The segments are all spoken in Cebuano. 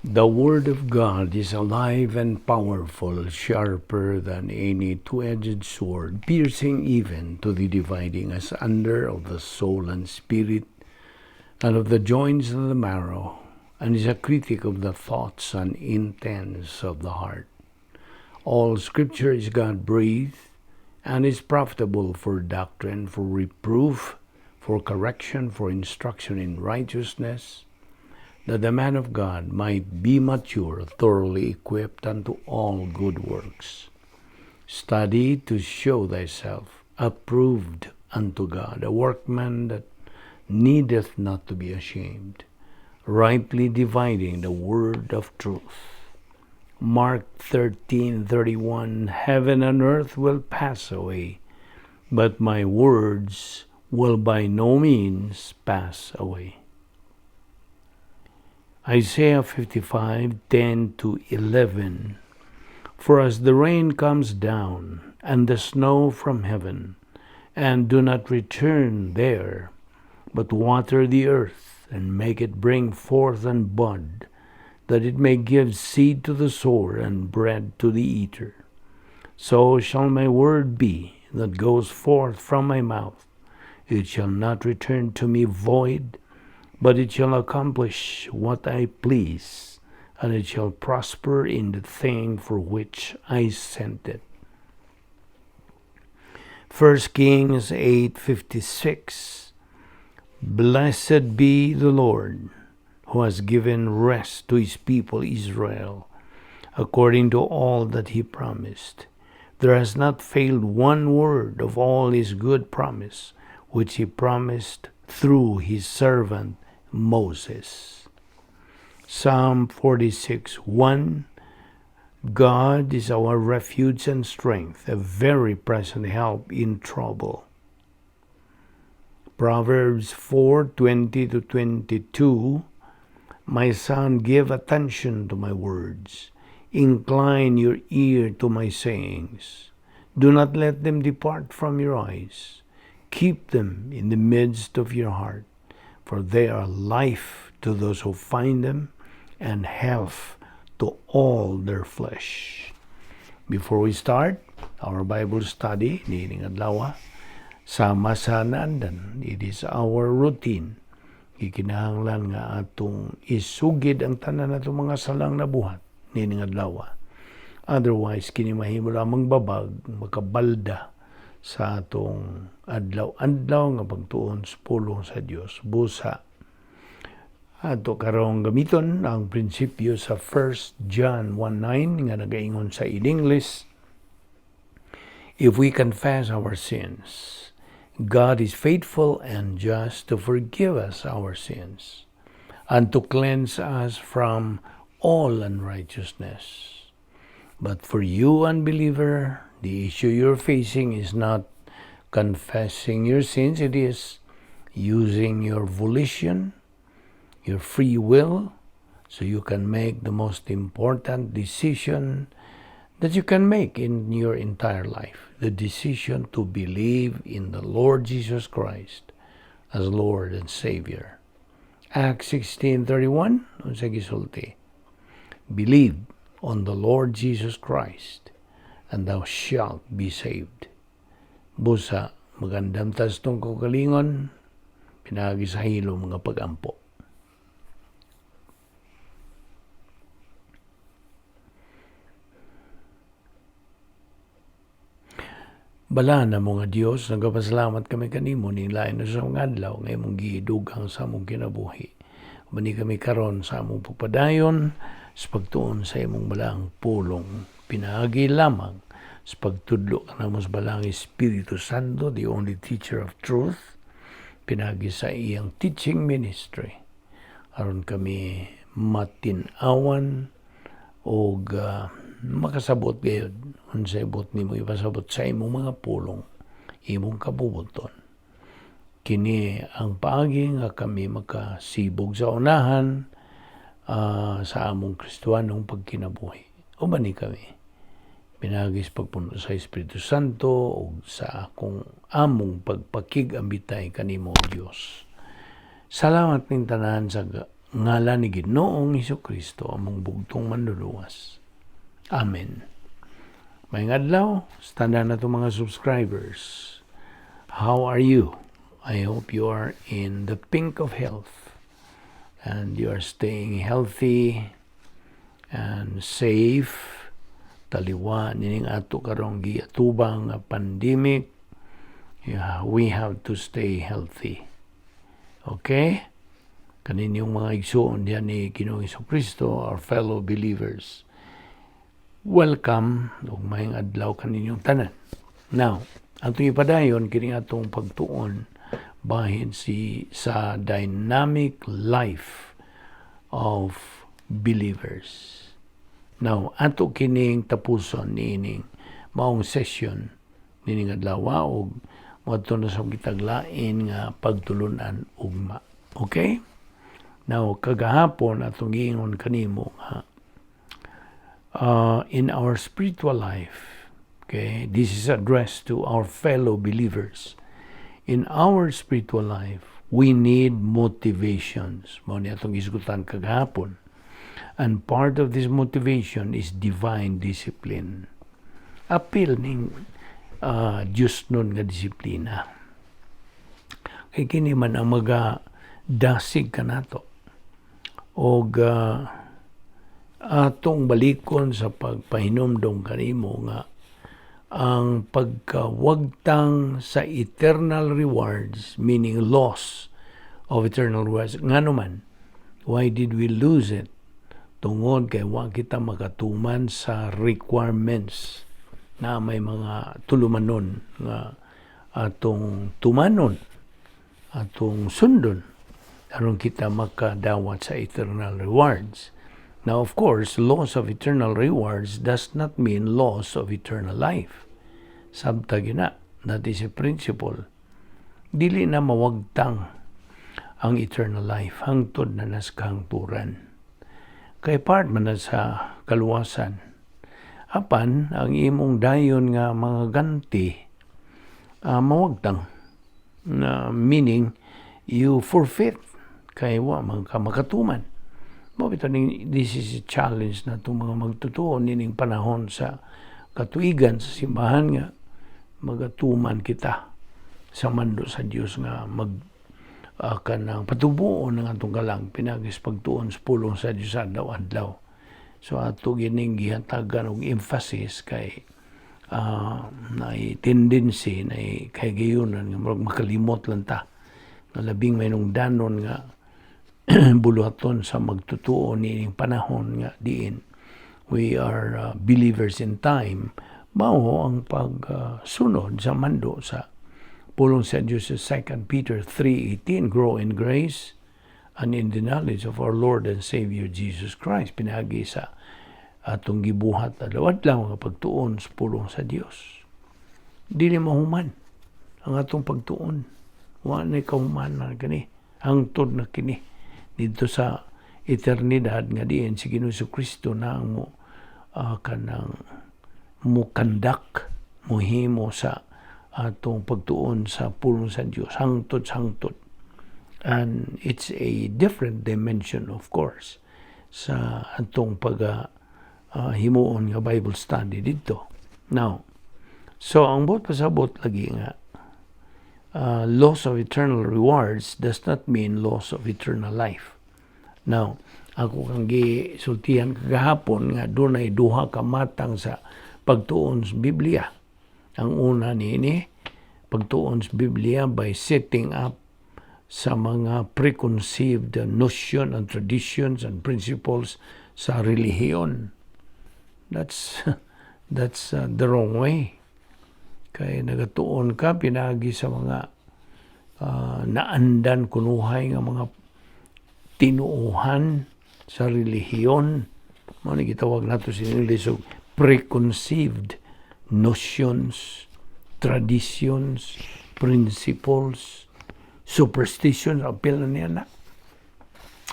The Word of God is alive and powerful, sharper than any two-edged sword, piercing even to the dividing asunder of the soul and spirit, and of the joints and the marrow, and is a critic of the thoughts and intents of the heart. All Scripture is God-breathed, and is profitable for doctrine, for reproof, for correction, for instruction in righteousness, that the man of God might be mature, thoroughly equipped unto all good works. Study to show thyself approved unto God, a workman that needeth not to be ashamed, rightly dividing the word of truth. Mark 13:31, Heaven and earth will pass away, but my words will by no means pass away. Isaiah 55:10-11, For as the rain comes down, and the snow from heaven, and do not return there, but water the earth, and make it bring forth and bud, that it may give seed to the sower and bread to the eater. So shall my word be that goes forth from my mouth. It shall not return to me void, but it shall accomplish what I please, and it shall prosper in the thing for which I sent it. 1 Kings 8:56, Blessed be the Lord, who has given rest to his people Israel, according to all that he promised. There has not failed one word of all his good promise, which he promised through his servant Moses. Psalm 46:1, God is our refuge and strength, a very present help in trouble. Proverbs 4:20-22, My son, give attention to my words. Incline your ear to my sayings. Do not let them depart from your eyes. Keep them in the midst of your heart, for they are life to those who find them and health to all their flesh. Before we start our Bible study, niining adlaw, sama sa naandan, it is our routine. Gikinahanglan nga atong isugid ang tanan natong mga salang nabuhat niining adlaw. Otherwise, kini mahimo lamang babag, makabalda sa atong adlaw-adlaw nga pagtuon sa pulong sa Dios. Busa ato karong gamiton ang prinsipyo sa 1 John 1:9 nga nagaingon sa in English, If we confess our sins, God is faithful and just to forgive us our sins and to cleanse us from all unrighteousness. But for you, unbeliever, the issue you're facing is not confessing your sins, it is using your volition, your free will, so you can make the most important decision that you can make in your entire life, the decision to believe in the Lord Jesus Christ as Lord and Savior. Acts 16:31, unsa gisulti? Believe on the Lord Jesus Christ, and thou shalt be saved. Busa, magandam tas tong kaugalingon, pinaagi sa hilom nga pagampo. Bala na mo nga Dios, nagapasalamat kami kanimo ning lain na sa mga adlaw nga imong gidugang sa among kinabuhi. Mani kami karon sa among pagpadayon sa pagtuon sa imong balaang pulong. Pinaagi lamang sa pagtudlo kanamo sa Balaang Espiritu Santo, the only teacher of truth, pinaagi sa iyang teaching ministry. Aron kami matin-awan og makasabot gayud unsay buot nimo ipasabot sa imong mga pulong, imong kabubuton. Kini ang paagi nga kami makasibog sa unahan sa among Kristohanong pagkinabuhi. Uban ni kami pinaagi sa pagpuno sa Espiritu Santo ug sa akong among pagpakig-ambitay kanimo, Dios. Salamat ning tanan sa Ngalan ni Ginoong Kristo, among bugtong manluluwas. Amen. Maayong adlaw, tanan nato mga subscribers. How are you? I hope you are in the pink of health and you are staying healthy and safe. Taliwa nining ato karong giatubang nga pandemic. Yeah, we have to stay healthy. Okay? Kaninyong mga igsuon diyan ni Ginoong Kristo, our fellow believers. Welcome ug maayong adlaw kaninyong tanan. Now, atong ipadayon kini atong pagtuon bahin si sa dynamic life of believers. Now, ato kining tapuson niining maong session nining adlaw ug moadto na sa kitag lain nga pagtulunan ugma. Okay? Now, kagahapon atong giingon kanimo nga in our spiritual life, okay, this is addressed to our fellow believers. In our spiritual life, we need motivations. Mao ni atong gisgutan kagahapon. And part of this motivation is divine discipline. Apil ning Diyos nun nga disiplina. Kay kini man ang maga dasig kanato og atong balikon sa pagpahinumdom kanimo nga ang pagkawagtang sa eternal rewards, meaning loss of eternal rewards. Ngano man, why did we lose it? Tungod kay wa kita makatuman sa requirements na may mga tulumanon nga atong tumanon, atong sundon aron kita makadawat sa eternal rewards. Now, of course, loss of eternal rewards does not mean loss of eternal life. Sabta gina, that is a principle. Dili na mawagtang ang eternal life hangtod na nas kahangturan. Kay part man na sa kaluwasan. Apan, ang imong dayon nga mga ganti mawagtang. Na meaning, you forfeit kay wa man ka makatuman. Mao bitaw ning this is a challenge na itong mga magtutuo nining panahon sa katuigan sa simbahan nga magatuman kita sa mando sa Dios nga mag kanang patubuon ng atong kalag pinaagi sa pagtuon sa pulong sa Dios adlaw-adlaw. So ato gining gihatagan og emphasis kay naay tendency na kay gayunan nga murag makalimot lang ta nga labing may danon nga buluhaton sa magtutuo niining panahon nga diin we are believers in time, mao ang pagsunod sa mando sa pulong sa Diyos sa 2 Peter 3:18, "Grow in grace and in the knowledge of our Lord and Savior Jesus Christ," pinaagi sa atong gibuhat adlaw-adlaw nga pagtuon sa pulong sa Dios. Dili mahuman ang atong pagtuon. Wa na kahuman na kani, hangtod na kini dito sa eternidad nga diin si Ginoong Kristo na ang mo kanang mukandak, muhimo sa atong pagtuon sa pulong sa Dios hangtod hangtod. And it's a different dimension, of course, sa atong pag himuon nga Bible study dito now. So ang buot pasabot lagi nga loss of eternal rewards does not mean loss of eternal life. Now, ako kang gisultihan kagahapon nga dunay duha ka matang sa pagtuon sa Biblia. Ang una niini, pagtuon sa Biblia by setting up sa mga preconceived notion and traditions and principles sa relihiyon. That's the wrong way. Kay nagatuon ka pinaagi sa mga naandan kunuhay nga mga tinuohan sa relihiyon. Mao ni gitawag nato sa English og preconceived notions, traditions, principles, superstitions, apil na niya na.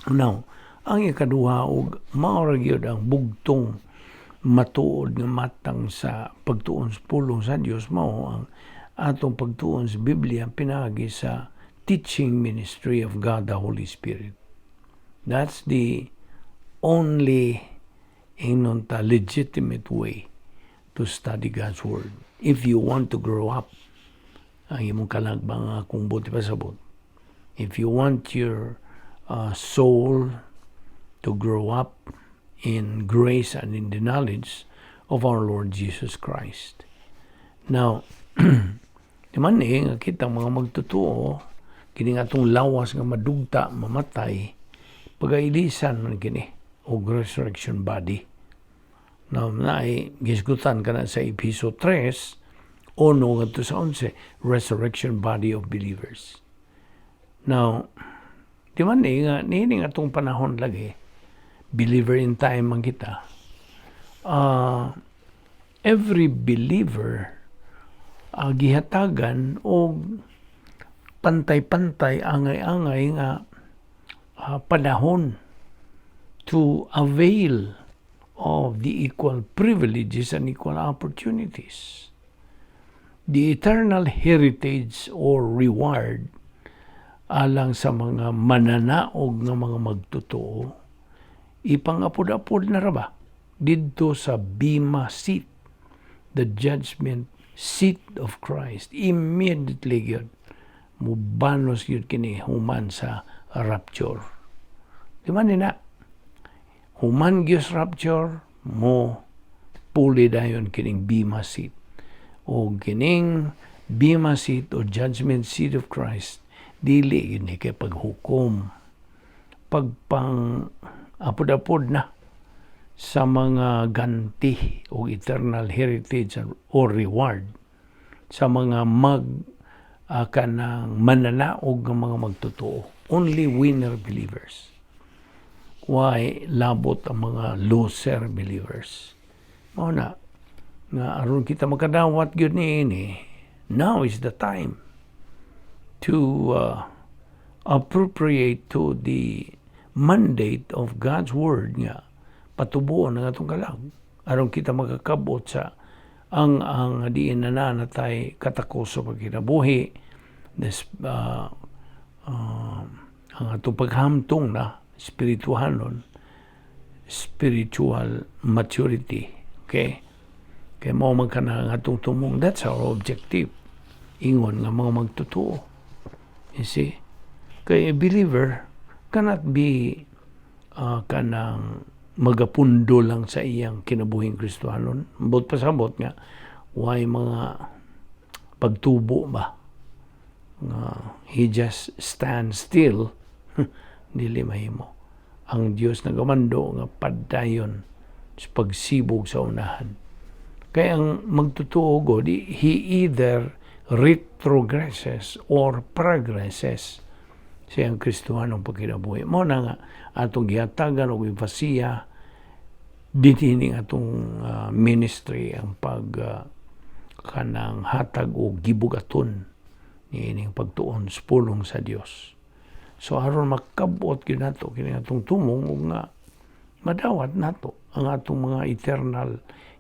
Now, ang ikaduha og mao ra gyud ang bugtong matuod nga matang sa pagtuon sa pulong sa Dios, mao ang atong pagtuon sa Biblia pinaagi sa teaching ministry of God the Holy Spirit. That's the only, ingnon ta, legitimate way to study God's Word. If you want to grow up, ang imong kalag ba nga kung buot pasabot. If you want your soul to grow up in grace and in the knowledge of our Lord Jesus Christ. Now, di man eh, nga kitang mga magtotoo, kini nga atong lawas nga madugta, mamatay, pagailisan man kini og resurrection body. Now, naay gisgutan kana sa Episo 3, 1 ngadto sa 11, resurrection body of believers. Now, di man eh, nga, niini nga atong panahon lagi, believer in time man kita, every believer gihatagan og pantay-pantay, angay-angay nga panahon to avail of the equal privileges and equal opportunities. The eternal heritage or reward alang sa mga mananaog nga mga magtotoo, ipangapod-apod na ra ba didto sa Bema seat, the judgment seat of Christ. Immediately gyud mubanos gyud kini human sa rapture. Di man ni na human gyud rapture, mo puli dayon kining Bema seat, o kining Bema seat o judgment seat of Christ, dili gyud ni kay paghukom, pagpang apod-apod na sa mga ganti o eternal heritage or reward sa mga mag kanang mananaog ng mga magtotoo. Only winner believers. Why labot ang mga loser believers? Mao na nga aron kita makadawat gyud niini, now is the time to appropriate to the mandate of God's word nga patubuon ang atong kalag aron kita makakabot sa ang diin na natay katakos sa pagkinabuhi, this, ang atong paghamtong na spirituhanon, spiritual maturity, okay? Kay mao man kana ang atong tumong. That's our objective ingon nga mga magtotoo, you see? Kay a believer cannot be kanang magapundo lang sa iyang kinabuhing Kristohanon. Ambot pasabot nga why mga pagtubo ba nga he just stand still, dili mahimo. Ang Dios nagamando nga padayon sa pagsibog sa unahan. Kaya ang magtotoo god, he either retrogresses or progresses sa iyang Kristohanong pagkinabuhi. Mao na nga atong gihatagan og empasiya dinhi atong ministry ang pag kanang hatag og gibugaton niining pagtuon sa pulong sa Dios. So aron makabot gyud nato kini atong tumong ug nga madawat nato ang atong mga eternal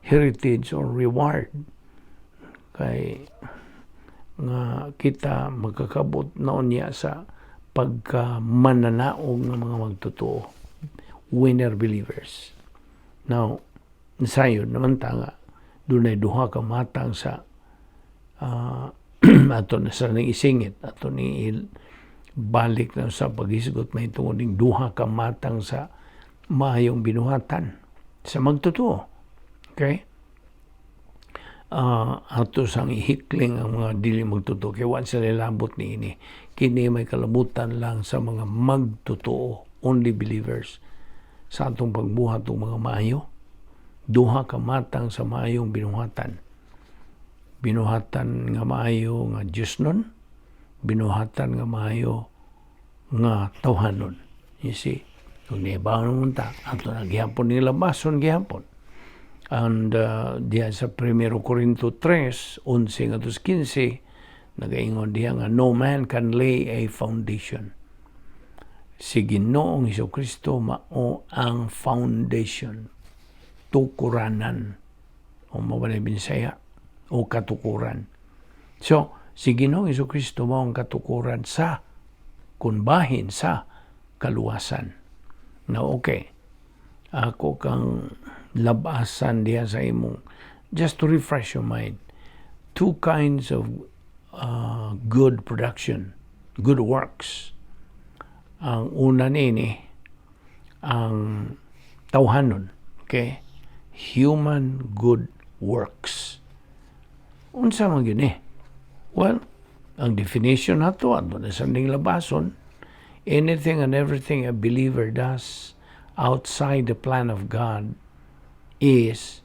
heritage or reward, kay nga kita magkakabot na unya sa pagka mananaog ng mga magtotoo, winner believers. Now, sayon naman ta nga dunay duha ka matang sa ato na sa ning isingit, ato ni balik na sa paghisgot may tungod ning duha ka matang sa maayong binuhatan sa magtotoo, okay? Ato sang ihikling ang mga dili magtotoo kay wa sila labot niini. Kini may kalabutan lang sa mga magtotoo, only believers, sa atong pagbuhat og mga maayo. Duha ka matang sa maayong binuhatan: binuhatan nga maayo nga Diosnon, binuhatan nga maayo nga tawhanon, you see? Kung nibaon ta ato na gihapon nila bason gihapon. And diha sa 1 Corinto 3, 11 ngadto 15, nagaingon diha nga no man can lay a foundation. Si Ginoong Kristo mao ang foundation, tukuranan o mao ba Binsaya o katukuran. So, si Ginoong Kristo mao ang katukuran sa kunbahin sa kaluwasan. Now, okay. Ako kang labasan diha sa imong, just to refresh your mind, two kinds of good production, good works. Ang una nini, ang tawhanon, okay? Human good works. Unsa man gyud ni? Well, ang definition nato ato na sa ning labason, anything and everything a believer does outside the plan of God is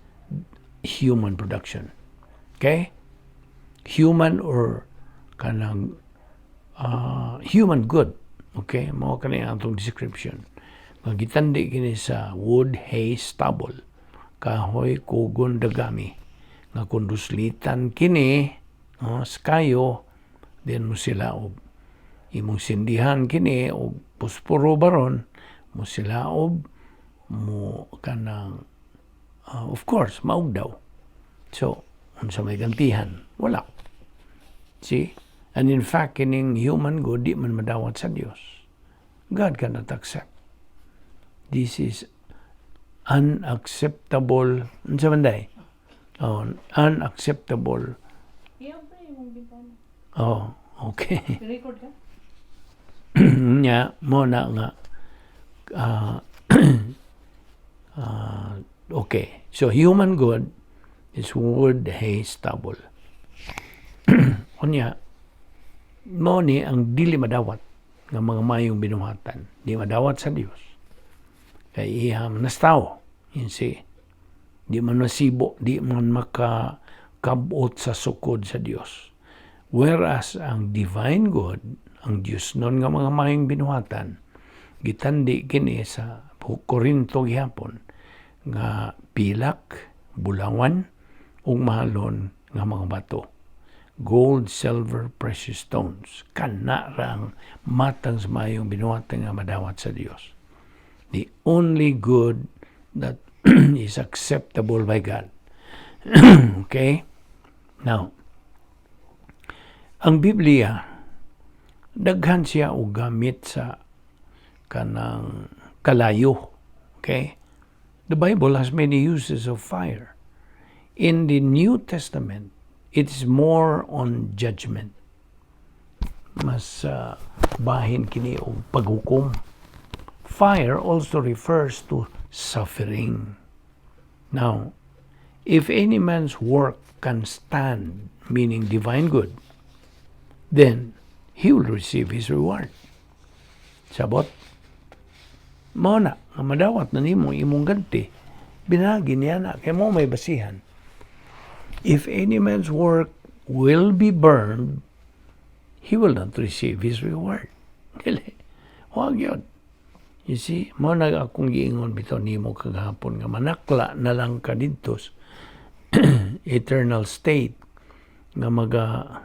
human production. Okay? Human or kanang human good. Okay? Mao kani ang atong description. Nga gitandi kini sa wood, hay, stubble. Kahoy, kugon, dagami. Nga kung duslitan kini, oh, skayo, then mo silaob. Imong sindihan kini og puspuro baron, mo silaob, mo kanang of course, maugdaw. So, unsa may gantihan? Wala. See? And in fact, kining human good, di man madawat sa Dios. God cannot accept. This is unacceptable. Unsa man day? Oh, unacceptable. Iyan pa yung bintana. Oh, okay. Record ka? Nya, mo na nga okay. So human good is wood, hay, stubble. Unya, mo ni ang dili madawat nga mga mayong binuhatan. Di madawat sa Dios. Kay iya man nas tao. You see? Di man nasibo, di man makakabot sa sukod sa Dios. Whereas ang divine good, ang Dios nun nga mga mayong binuhatan, gitandi kini sa Korinto gihapon nga pilak, bulawan, ug mahalon nga mga bato. Gold, silver, precious stones. Kana ra ang matang sa mayong binuhatan nga madawat sa Dios. The only good that is acceptable by God. Okay? Now, ang Biblia, daghan siya og gamit sa kanang kalayo. Okay? The Bible has many uses of fire. In the New Testament, it is more on judgment. Mas bahin kini og paghukom. Fire also refers to suffering. Now, if any man's work can stand, meaning divine good, then he will receive his reward. Sabot? Mao na, nga madawat na nimo imong ganti, binagi niya na, kay mo may basihan. If any man's work will be burned, he will not receive his reward. Dili. Wag yun. You see, mo na akong giingon bitaw nimo kagahapon nga manakla na lang ka didto sa eternal state nga maga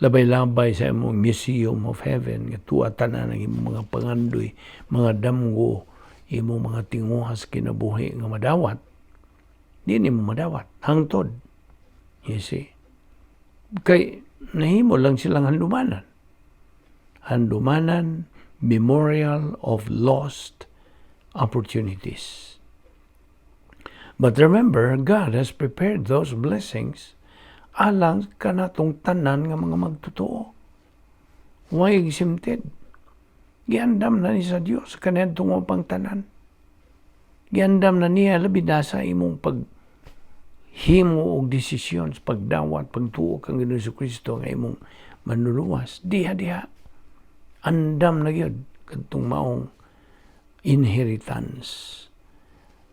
labay-labay sa imong museum of heaven nga tuwa tanan ang imong mga pangandoy, mga damgo, imong mga tinguhas kinabuhi nga madawat, di nimo madawat hangtod. You see? Kay nahimo lang silang handumanan. Handumanan, memorial of lost opportunities. But remember, God has prepared those blessings alang kanatong tanan nga mga magtotoo. Why exempted? Giandam na ni sa Dios kanadtong pang tanan. Giandam na niya labi na sa imong pag himo og desisyon sa pagdawat, pagtuo kang Ginoong Kristo nga imong manluluwas. Diha diha. Andam na gyud kadtong maong inheritance.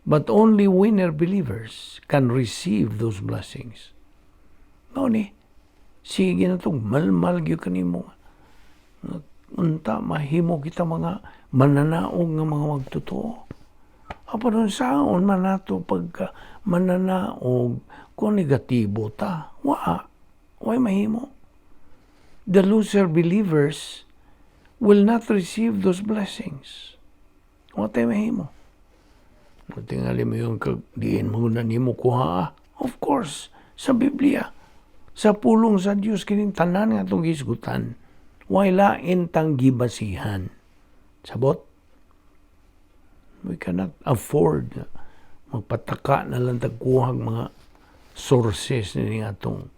But only winner believers can receive those blessings. Mao ni, sige na itong malmal gyud kanimo. Unta mahimo kita mga mananaog nga mga magtotoo. Apan saon man nato pagka mananaog kung negatibo ta? Wa. Way mahimo. The loser believers will not receive those blessings. Wa tay mahimo. Tingali mo yung kag diin mo na nimo kuha. Of course, sa Biblia, sa pulong sa Dios kining tanan nga atong gisgutan, way lain tang gibasihan. Sabot? We cannot afford nga magpataka na lang tagkuhag mga sources ni atong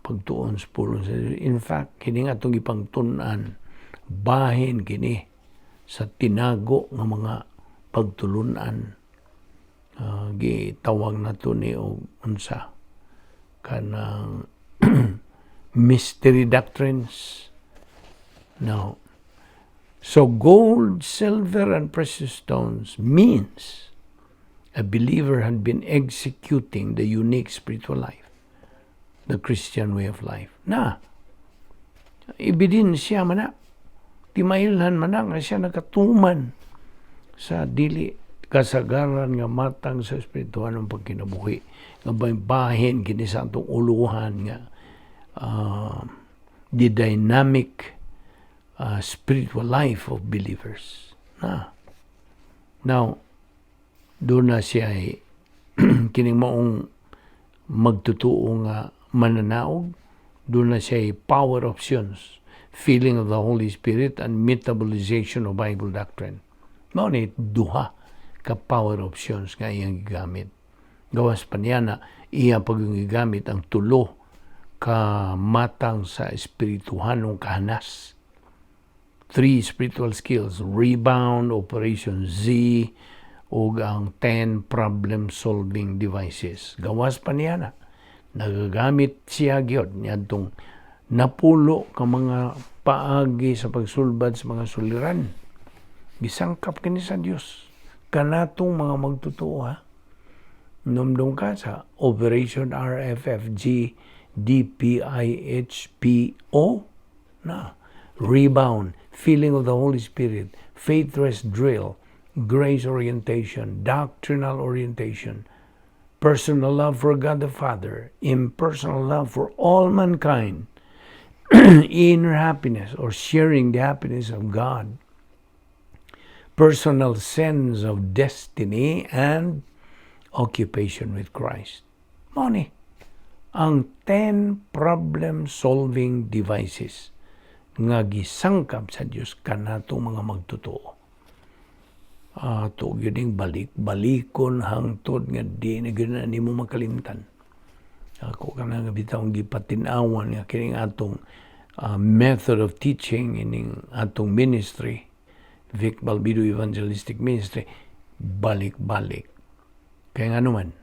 pagtuon sa pulong sa Dios. In fact, kini nga atong ipangtun-an, bahin kini sa tinago nga mga pagtulunan. Gitawag nato ni og unsa kanang mystery doctrines. Now, so gold, silver, and precious stones means a believer had been executing the unique spiritual life, the Christian way of life. Na, ebidensya man na, timailhan man na nga siya nakatuman sa dili kasagaran nga matang sa espirituhanong pagkinabuhi nga may bahin kini sa atong uluhan nga the dynamic spiritual life of believers na. Now, duna siya ay kining maong magtutuo nga mananaog, duna siya ay power options, filling of the Holy Spirit and metabolization of Bible doctrine. Mao ni duha ka power options nga iyang gigamit. Gawas pa niya na iya pag gigamit ang tulo ka matang sa espirituhanong kahanas. Three spiritual skills: rebound, Operation Z, ug ang 10 problem-solving devices. Gawas pa niya na nagagamit siya gyud niadtong napulo ka mga paagi sa pagsulbad sa mga suliran. Gisangkap kini sa Dios kanatong mga magtotoo, ha. Numdum ka sa Operation RFFG DPIHPO na rebound, filling of the Holy Spirit, faith rest drill, grace orientation, doctrinal orientation, personal love for God the Father, impersonal love for all mankind, inner happiness or sharing the happiness of God, personal sense of destiny, and occupation with Christ. Mao ni ang 10 problem-solving devices nga gisangkap sa Dios kanatong mga magtotoo. Ato gyud ning balik-balikon hangtod nga di na gyud na nimo makalimtan. Ako ka na nga bitawng gipatin-awan nga kining atong method of teaching ining atong ministry, Vic Balbido Evangelistic Ministry, balik-balik. Kaya nga naman,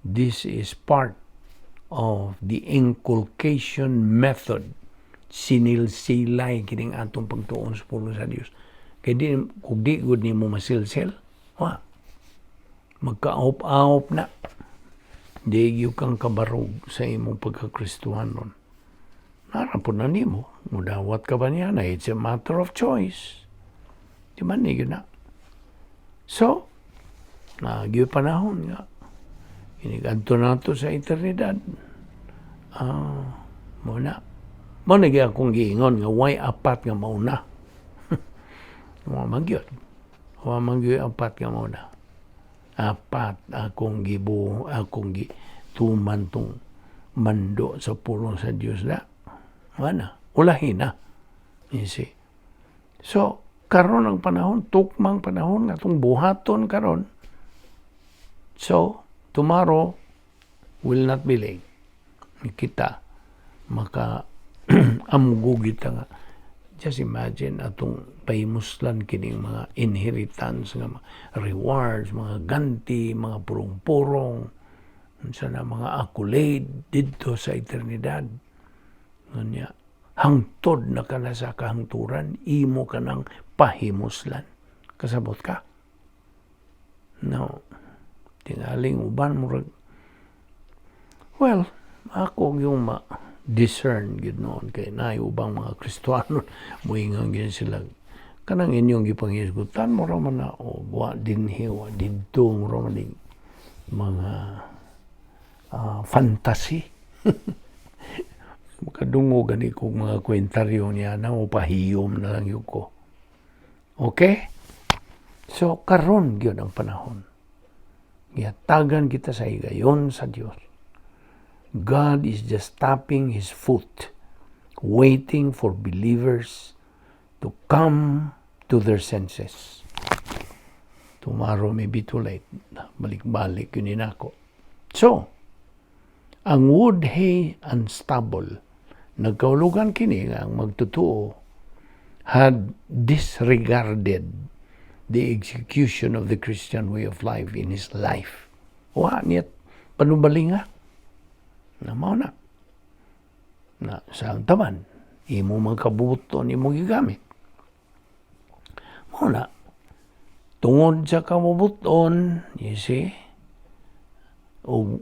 this is part of the inculcation method. Sinilsilay kining atong pagtuon sa pulong sa Dios. Kay di, kung di gud nimo masilsil, wa magkaawop-awop na. Di gyud kang kabarog sa imong pagkakristuhanon. Nara po na nimo, mudawat ka ba niya na, it's a matter of choice. Di man ni gyud na. So, nagyoy panahon nga inigadto nato sa eternidad. Ah, mao na. Mao na gyud akong giingon nga way apat nga mauna. Wa man gyud. Wa man gyud apat nga mauna. Apat akong gibu akong gituman tong mando sa pulong sa Dios na. Wala. Ulahin na. You see. So, karon ang panahon, tukmang panahon nga atong buhaton karon. So, tomorrow will not be late. Kita maka amgo kita nga just imagine atong pahimuslan kining mga inheritance nga mga rewards, mga ganti, mga purong-purong, unsa na mga accolade didto sa eternidad. Unya, hangtod na ka na sa kahangturan, imo ka nang pahimuslan. Kasabot ka? No. Tingaling uban murag, well, ako yung ma discern gid noon kay naay ubang mga Kristohano moingon gyud sila kanang inyong gipanghisgutan mura man na o wa dinhi, wa didto, mura man ning mga fantasy. Makadungog gani kog mga kwentaryo niya na mo pahiyom na lang yun ko. Okay? So karon gyud ang panahon. Gihatagan kita sa higayon sa Dios. God is just tapping His foot, waiting for believers to come to their senses. Tomorrow may be too late. Balik-balik gyud nako. So, ang wood, hay, and stubble, nagkaulugan kini nga ang magtotoo had disregarded the execution of the Christian way of life in his life. Wa niya panubalinga. Na mao na. Na sa taman, imo man kabubut-on imo gigamit. Mao na, tungod sa kabubuton, you see, o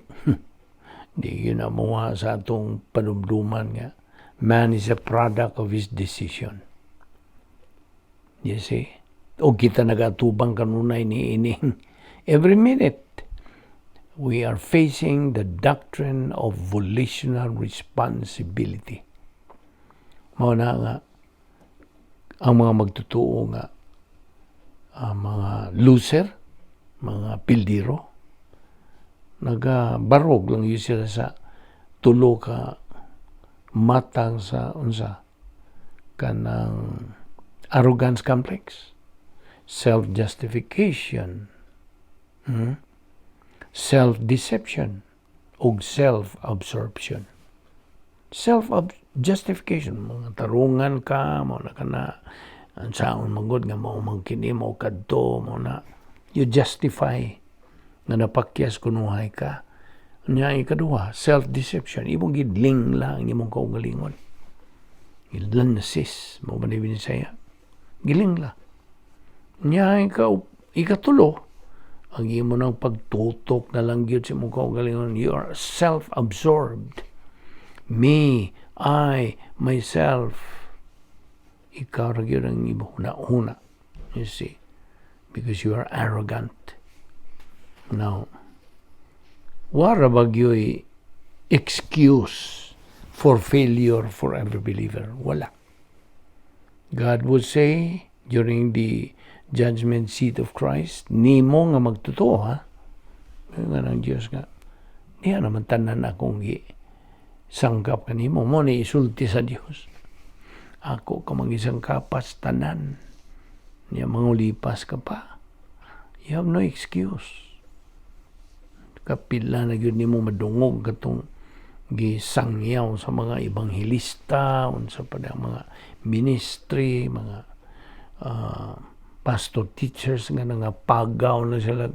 di gyud na muha sa atong panumduman nga man is a product of his decision. You see? O kita nagatubang kanunay ni ining every minute we are facing the doctrine of volitional responsibility. Mao na nga ang mga magtotoo nga ang mga loser, mga pildiro, nagabarog lang gyud sila sa tulo ka matang sa unsa kanang arrogance complex, self-justification, self-deception, ug self-absorption. Self-justification, mga tarungan ka, mao na kana, ang saon manggod nga mao man kini, mao kadto, mao na, you justify nga napakyas kunuhay ka. Nya ikaduha, self-deception, imong gidling lang ang imong kaugalingon. Gilansis, mao ba ni Binisaya? Giling la. Nya ikatulo, ang imo nang pagtutok na lang gyud sa imong kaugalingon, you are self-absorbed. Me, I, myself. Ikaw ra gyud ang imong huna-huna. You see? Because you are arrogant. Now, wara ba gyoy excuse for failure for every believer? Wala. God would say during the judgment seat of Christ, nimo nga magtotoo, ha? Nga ng Diyos nga, niya naman tanan akong gi sangkap kanimo mo ni isulti sa Dios. Ako ka mangisangkapas tanan. Niya mangulipas ka pa. You have no excuse. Kapila na gyud nimo madungog katong gisangyaw sa mga ebanghelista, unsa pa na mga ministry, mga pastor teachers nga nangapagaw na sila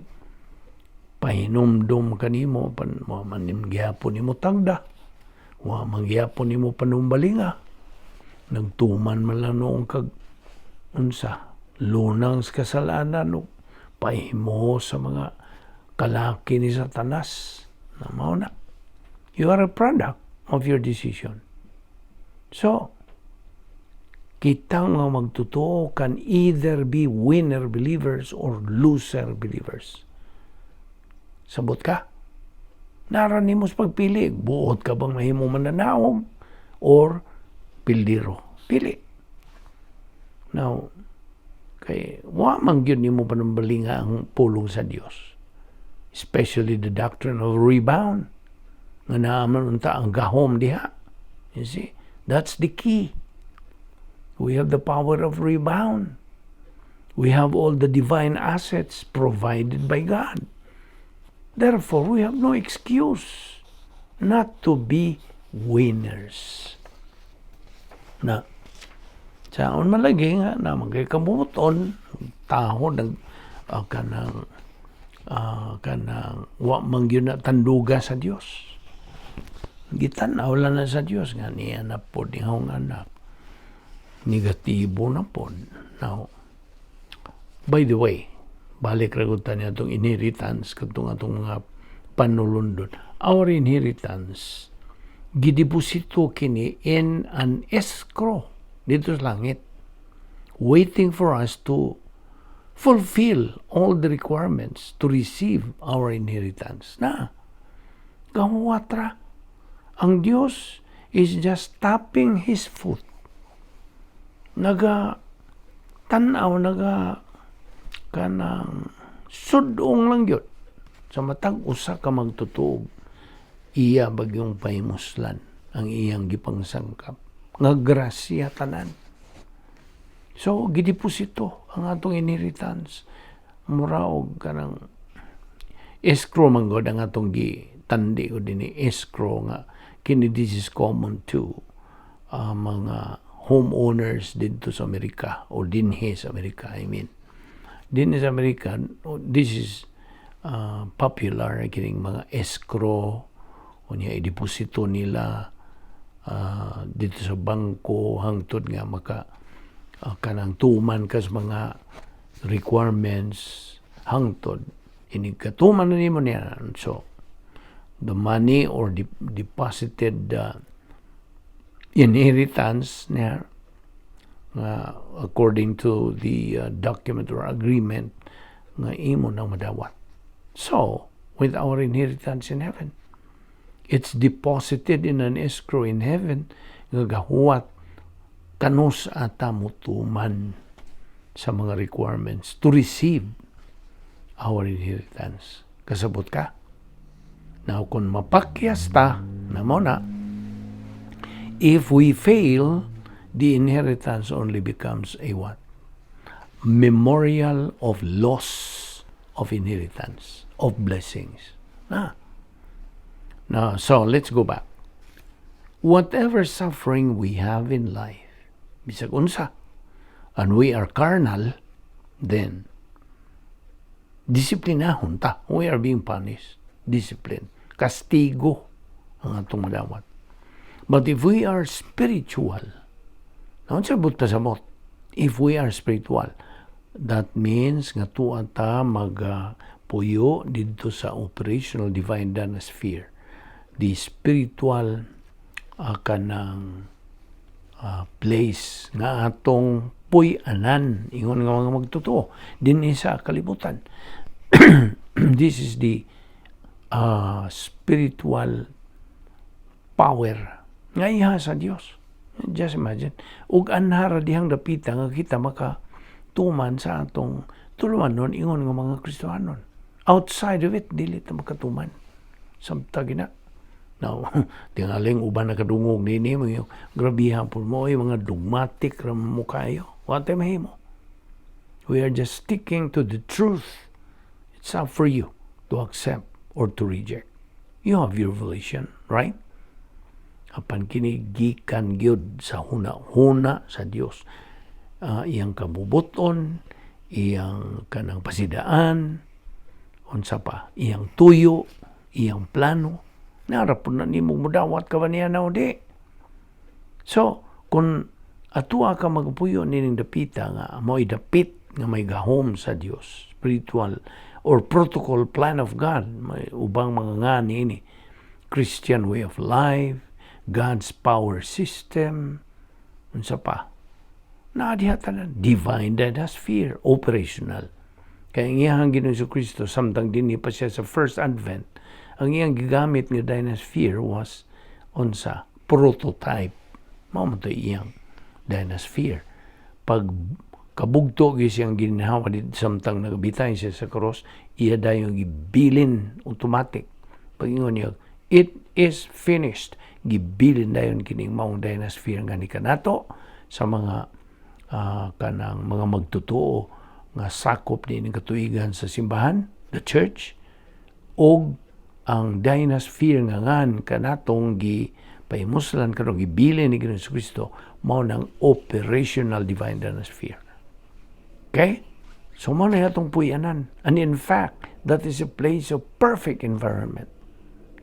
pahinumdum kanimo pan mo man gihapon nimo tagda, wa man gihapon nimo panumbalinga, nagtuman man lang noong kag unsa lunang sa kasalanan ug pahimo sa mga kalaki ni Satanas na. Mao na, you are a product of your decision. So kitang mga magtotoo can either be winner believers or loser believers. Sabot ka? Nara nimo sa pagpili. Buot ka bang mahimo mananaog or pildiro? Pili. Now, kay wa man gyud nimo panumbalinga ang pulong sa Dios. Especially the doctrine of rebound. Nga naaman unta ang gahom diha. You see? That's the key. We have the power of rebound. We have all the divine assets provided by God. Therefore, we have no excuse not to be winners. Na, saon man lagi nga na magkay kabuton, taho nag kanang wa man gyud na tanduga sa Dios. Gitan-aw lang na sa Dios nga niya na pod ni anak. Negatibo na pod. Now, by the way, balik ra gud ta niya atong inheritance kadtong atong mga panulundon. Our inheritance gideposito kini in an escrow dito sa langit, waiting for us to fulfill all the requirements to receive our inheritance. Na, gahuwatra. Ang Dios is just tapping His foot. Naga tanaw, naga kanang sudong lang gyud sa matag usa ka magtutuog iya bagyong pahimuslan ang iyang gipangsangkap nga grasya tanan. So gideposito ang atong inheritance. Mura og kanang escrow man gud ang atong gi tandi ko dinhi, escrow nga kini, this is common to mga homeowners didto sa Amerika o dinhi sa Amerika, I mean, dinhi sa Amerika, this is popular kining mga escrow. Unya ideposito nila didto sa bangko hangtod nga maka kanang tuman kas mga requirements, hangtod inig katuman na nimo niya. So the money or deposited inheritance niya nga according to the document or agreement nga imo nang madawat. So with our inheritance in heaven, it's deposited in an escrow in heaven nga gahuwat kanus ata mutuman sa mga requirements to receive our inheritance. Kasabot ka? Now, kung mapakyas ta, na mo na, if we fail, the inheritance only becomes a what? Memorial of loss of inheritance, of blessings. Na. Now, so let's go back. Whatever suffering we have in life, bisag unsa, and we are carnal, then disiplinahon ta. We are being punished. Discipline. Kastigo ang atong madawat. But if we are spiritual, unsa buot pasamot? If we are spiritual, that means nga tuwa ta mag puyo didto sa operational divine sphere. The spiritual kanang place nga atong puy-anan ingon nga mga magtotoo dinhi sa kalibutan. This is the spiritual power nga iha sa Dios. Just imagine. Ug anhara dihang dapita nga kita maka tuman sa atong tulumanon ingon nga mga Kristohanon. Outside of it, dili ta makatuman. Samtang gina. Now, tingaling uban nakadungog nini mo yung grabihan po mo, yung mga dogmatic ra mo kayo. Wa tay mahimo. We are just sticking to the truth. It's up for you to accept or to reject. You have your volition, right? Apan kini gikan gyud sa huna-huna sa Dios. Iyang kabubuton, iyang kanang pasidaan, unsa pa, iyang tuyo, iyang plano. Naa ra pud na nimo mudawat ka ba niya na o di. So, kung atua ka magpuyo nining dapita nga mo'y dapit nga may gahom sa Dios, spiritual or protocol plan of God, may ubang mga nga niini, Christian way of life, God's power system, unsa pa, naa diha tanan, divine sphere, operational. Kaya ang iyang Ginoong Kristo, samtang dinhi pa siya sa first advent, ang iyang gigamit nga dynasphere was unsa? Prototype. Mao man to iyang dynasphere. Pag kabugto gyud siyang ginhawa dito samtang nagabitay siya sa cross, iya dayon gibilin automatic. Pag ingon niya, "It is finished." Gibilin dayon kining maong dynasphere nga ni kanato sa mga kanang mga magtotoo nga sakop ni katuigan sa simbahan, the church, og ang dynasphere nga ngan kanatong gi pahimuslan karon, gibilin ni Ginoong Kristo, mao nang operational divine dynasphere. Okay? So mao na atong puyanan. And in fact, that is a place of perfect environment.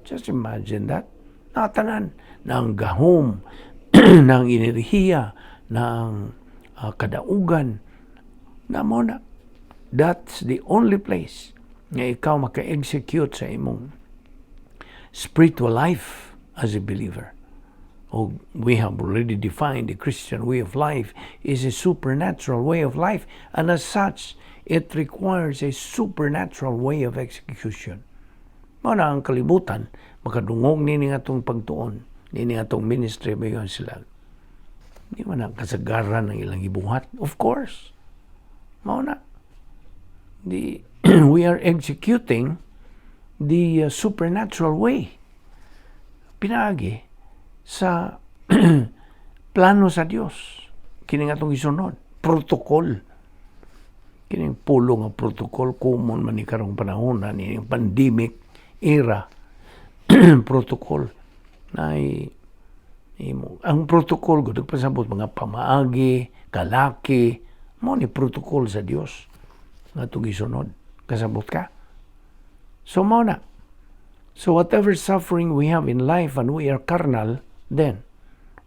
Just imagine that. Natanan ng gahom, ng enerhiya, ng kadaugan, na mo na. That's the only place nga ikaw maka-execute sa imong spiritual life as a believer. O we have already defined the Christian way of life is a supernatural way of life, and as such, it requires a supernatural way of execution. Mao na ang kalibutan, makadungog nini nga atong pagtuon, nini atong ministry, mayon sila. Di man ang kasagaran ng ilang gibuhat. Of course. Mao na. We are executing the supernatural way. Pinaagi sa plano sa Dios. Kini nga atong gisunod. Protocol. Kining pulo nga protocol, common man ni karong panahon na ni pandemic era protocol na imo. Ang protocol gud nagpasabot mga pamaagi, kalaki, mao ni protocol sa Dios nga atong gisunod. Kasabot ka? So mao na. So whatever suffering we have in life and we are carnal, then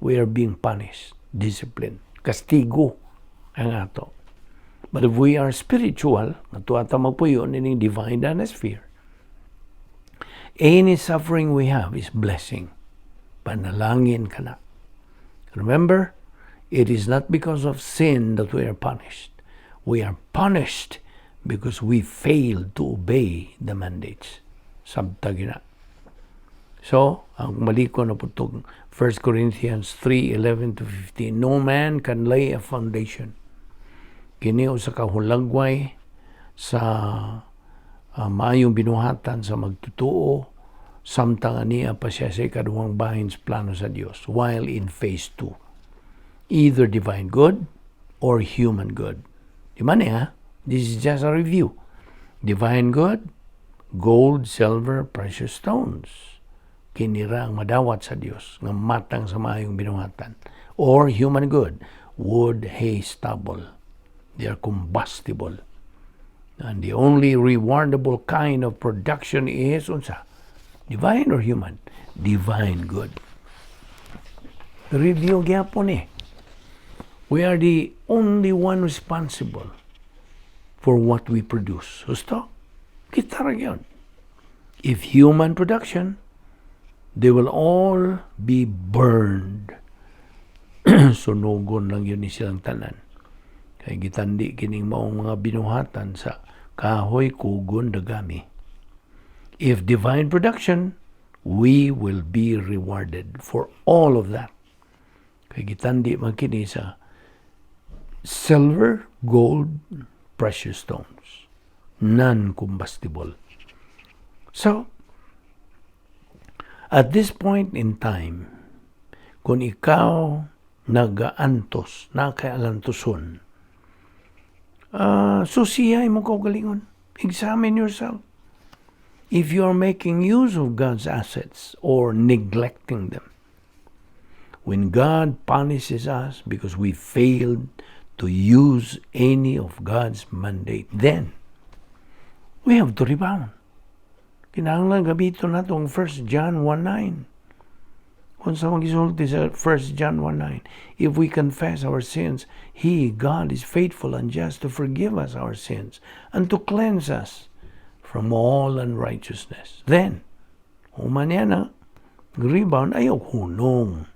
we are being punished, disciplined, kastigo ang ato. But if we are spiritual, nga tuwa ta magpuyo nining divine sphere, any suffering we have is blessing. Panalangin ka na. Remember, it is not because of sin that we are punished. We are punished because we failed to obey the mandates. Sabta gina. So, ang maliko na po itong 1 Corinthians 3:11 to 15. No man can lay a foundation. Kini usa ka hulagway sa maayong binuhatan sa magtutuo samtang ania pa siya sa ikaduhang bahin sa plano sa Dios while in phase 2. Either divine good or human good. Di man niya? This is just a review. Divine good, gold, silver, precious stones. Kini ra ang madawat sa Dios nga matang sa maayong binuhatan. Or human good, wood, hay, stubble. They are combustible. And the only rewardable kind of production is unsa? Divine or human? Divine good. Review gyapon eh. We are the only one responsible for what we produce. Husto? Kita ra gyud. If human production, they will all be burned. Sunugon lang gyud ni silang tanan. Kay gitandi kining maong mga binuhatan sa kahoy, kugon, dagami. If divine production, we will be rewarded for all of that. Kay gitandi man kini sa silver, gold, precious stones. Non-combustible. So, at this point in time, kung ikaw nagaantos, nakaalantoson, susiyay mo kaugalingon. Examine yourself. If you are making use of God's assets or neglecting them. When God punishes us because we failed to use any of God's mandate, then we have to rebound. Kinahanglan gamiton nato ang 1 John 1:9. Kung unsa man gisulti sa 1 John 1:9, if we confess our sins, He, God, is faithful and just to forgive us our sins and to cleanse us from all unrighteousness. Then, human niya na, rebound, ayaw hunong.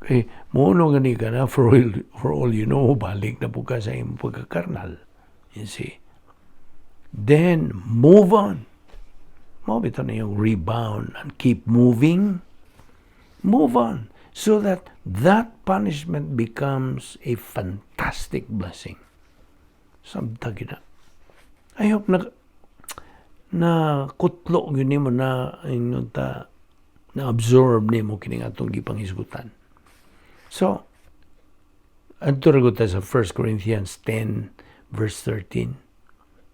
Kay, muunong gani ka na, for all you know, balik na po ka sa imong pagkakarnal. You see? Then, move on. Mao bitaw na yung rebound and keep moving. Move on so that that punishment becomes a fantastic blessing. Sabta na. I hope na na kutlo gyud nimo na ingon ta na absorb nimo kining atong gipanghisgutan. So, adto ra gud ta sa 1 Corinthians 10 verse 13.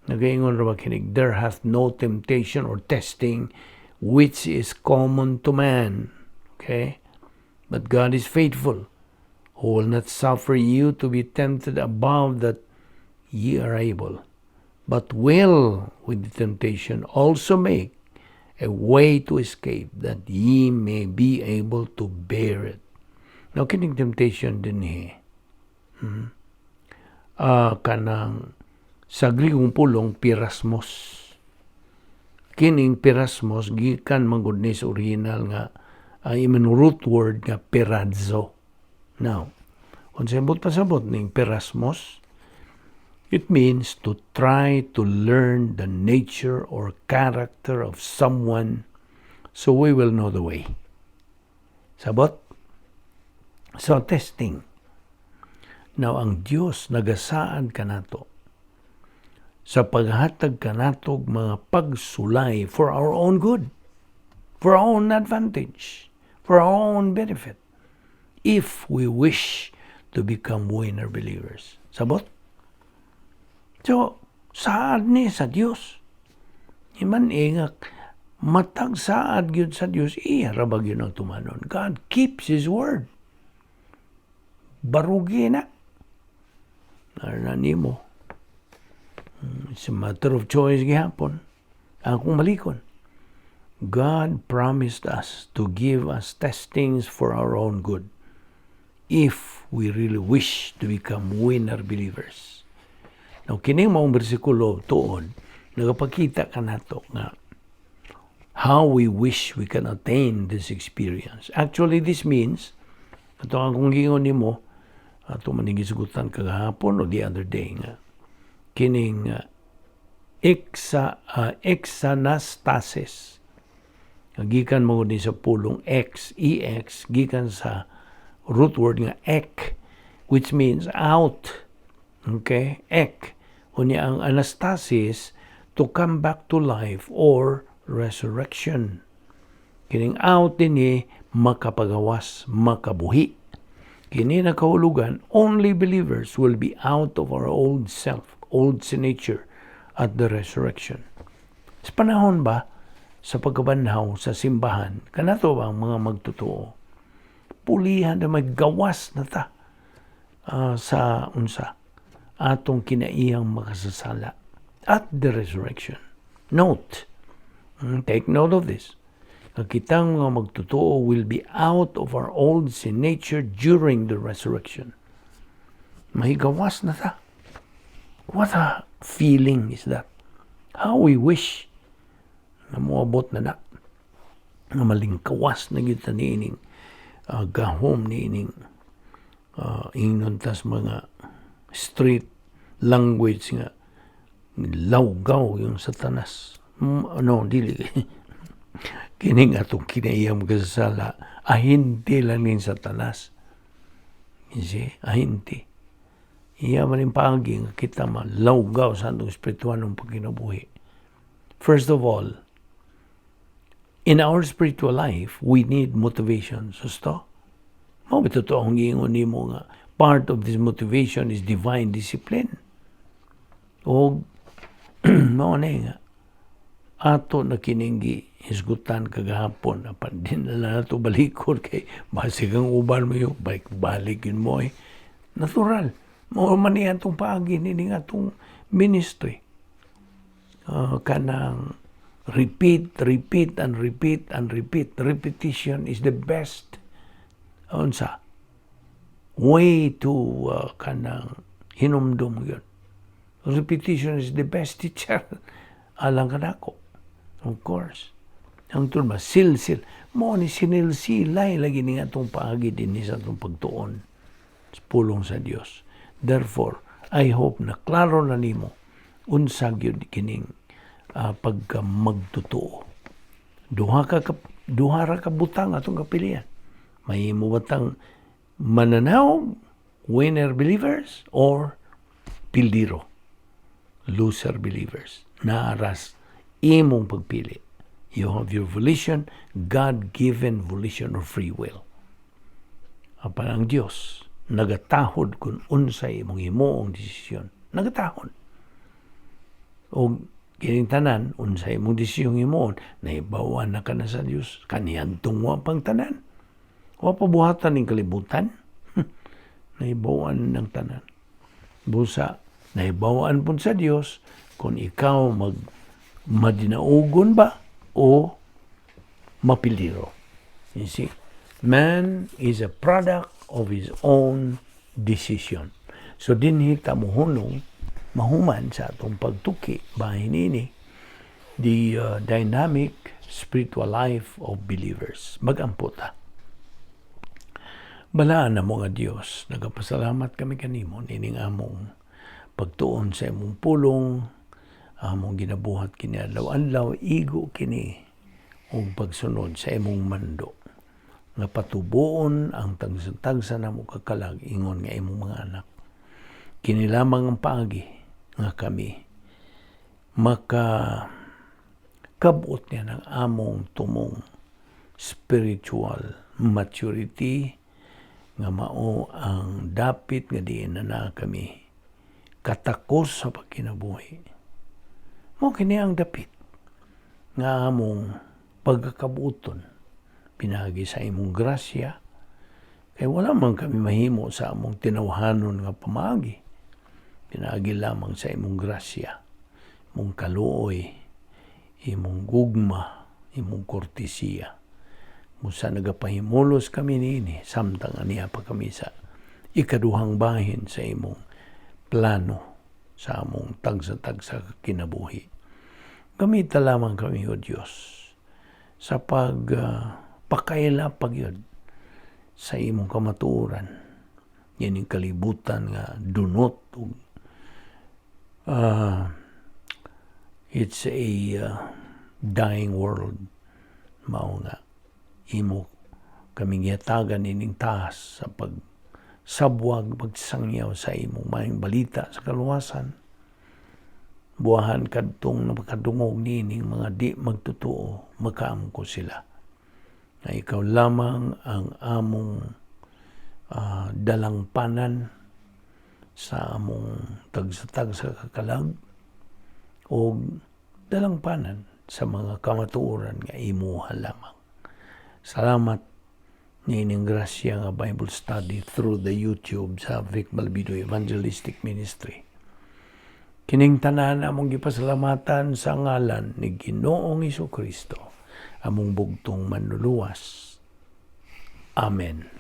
Nagaingon ra ba kinig, "There hath no temptation or testing which is common to man." Okay? "But God is faithful, who will not suffer you to be tempted above that ye are able, but will with the temptation also make a way to escape, that ye may be able to bear it." Now, kining temptation dinhi. Kanang sa Grigong pulong peirasmos. Kining peirasmos gikan man gud ni sa original nga imong root word nga peirazo. Now, kung sa pasabot ning peirasmos, it means to try to learn the nature or character of someone so we will know the way. Sabot? So, testing. Now, ang Diyos nagasaad kanato sa paghatag kanatog mga pagsulay for our own good, for our own advantage, for our own benefit, if we wish to become winner believers. Sabot? So, saad ni sa Dios. Iman nga matag saad gyud sa Dios, iya ra ba gyud ang tumanon. God keeps His word. Barugi na. Na nimo. It's a matter of choice gihapon. Akong malikon. God promised us to give us testings for our own good if we really wish to become winner believers. Now, kining maong bersikulo tuod, nagapakita kanato nga how we wish we can attain this experience. Actually, this means, ato ang kung gingon nimo, ato man gisugutan kagahapon o the other day nga, kining exanastasis. Gikan mo ni sa pulong ex, ex, gikan sa root word nga ek, which means out. Okay? Ek. Unya ang anastasis, to come back to life or resurrection. Kining out dinhi makapagawas, makabuhi. Kini nakahulugan, only believers will be out of our old self, old nature at the resurrection. Sa panahon ba, sa pagkabanhaw sa simbahan, kanato ba ang mga magtotoo? Pulihan na maggawas na ta sa unsa atong kinaiyang makasasala at the resurrection. Note, take note of this. Ang kitang mga magtotoo will be out of our old sin nature during the resurrection. Mahigawas na ta. What a feeling is that? How we wish nga moabot na na nga malingkawas na gyud ta niining gahom niining ingnon tas mga street language nga lawgaw yung Satanas. No, dili. Kining atong kinaiyang makasasala, ahinti lang ning Satanas. You see? Ahinti. Iya man yung paagi nga kita malawgaw sa atong espiritualong pagkinabuhi. First of all, in our spiritual life, we need motivation. Susto? Mao ba totoo ang giingon nimo nga part of this motivation is divine discipline. O mao na nga ato na kining hisgutan kagahapon, apan di na lang nato balikon kay basig ang uban mo yung balik balik yun mo eh. Natural mao man ni atong paagi ni atong ministry, kanang repeat, repeat and repeat and repeat. Repetition is the best unsa way to kanang hinumdum yun. Repetition is the best teacher alang kanako, of course. Ang tulma silsil mo ni sinilsilay lagi ni atong paagi din sa atong pagtuon sa pulong sa Dios. Therefore, I hope na klaro na nimo unsa gyud kining pagka magtotoo. Duha ra ka butang atong kapilian. Mahimo batang mananaw, winner believers, or pildiro, loser believers. Naaras imong pagpili. You have your volition, God-given volition or free will. Apan ang Dios nagatahod kung unsay imong himuong desisyon. Nagatahod. O kining tanan, unsay imong desisyon himuon, nahibawan na ka na sa Dios kaniadtong wa pang tanan. Wa pa buhatan ning kalibutan. Nahibawan ng tanan. Busa, nahibawan pud sa Dios kung ikaw mag madinaugon ba o mapiliro. You see, man is a product of his own decision. So dinhi ta mohunong mahuman sa atong pagtuki bahin ini the dynamic spiritual life of believers. Magampo ta. Balaan na mo nga Dios, nagapasalamat kami kanimo nining among pagtuon sa imong pulong, among ginabuhat kini adlaw-adlaw, igo kini og pagsunod sa imong mando nga patubuon ang tagsa-tagsa namo kakalag ingon nga imong mga anak. Kini lamang ang paagi nga kami maka kabot niya ng among tumong spiritual maturity nga mao ang dapit nga diin na na kami Katakos sa pagkinabuhi. Mao kini ang dapit nga among pagkakabuton pinaagi sa imong grasya, kay wala man kami mahimo sa among tinawhanon nga pamaagi. Pinaagi lamang sa imong grasya, imong kaluoy, imong gugma, imong kortesiya. Musa nagapahimulos kami niini samtang aniya pa kami sa ikaduhang bahin sa imong plano sa among tagsa-tagsa kinabuhi. Gamita lamang kami, O Diyos, sa pag pakaila pagyud sa imong kamatuoran. Yan yung kalibutan nga dunot ug it's a dying world. Mao nga imo kami gihatagan ining taas sa pag sabwag, pagsangyaw sa imong maayong balita sa kaluwasan. Buwahan kadtong makadungog niining mga di magtotoo, makaamko sila nga ikaw lamang ang among dalangpanan sa among tagsa-tagsa kakalag o dalangpanan sa mga kamatuoran nga imuha lamang. Salamat niining grasya nga Bible study through the YouTube sa Vic Malbido Evangelistic Ministry. Kining tanan among gipasalamatan sa ngalan ni Ginoong Kristo, among bugtong Manluluwas. Amen.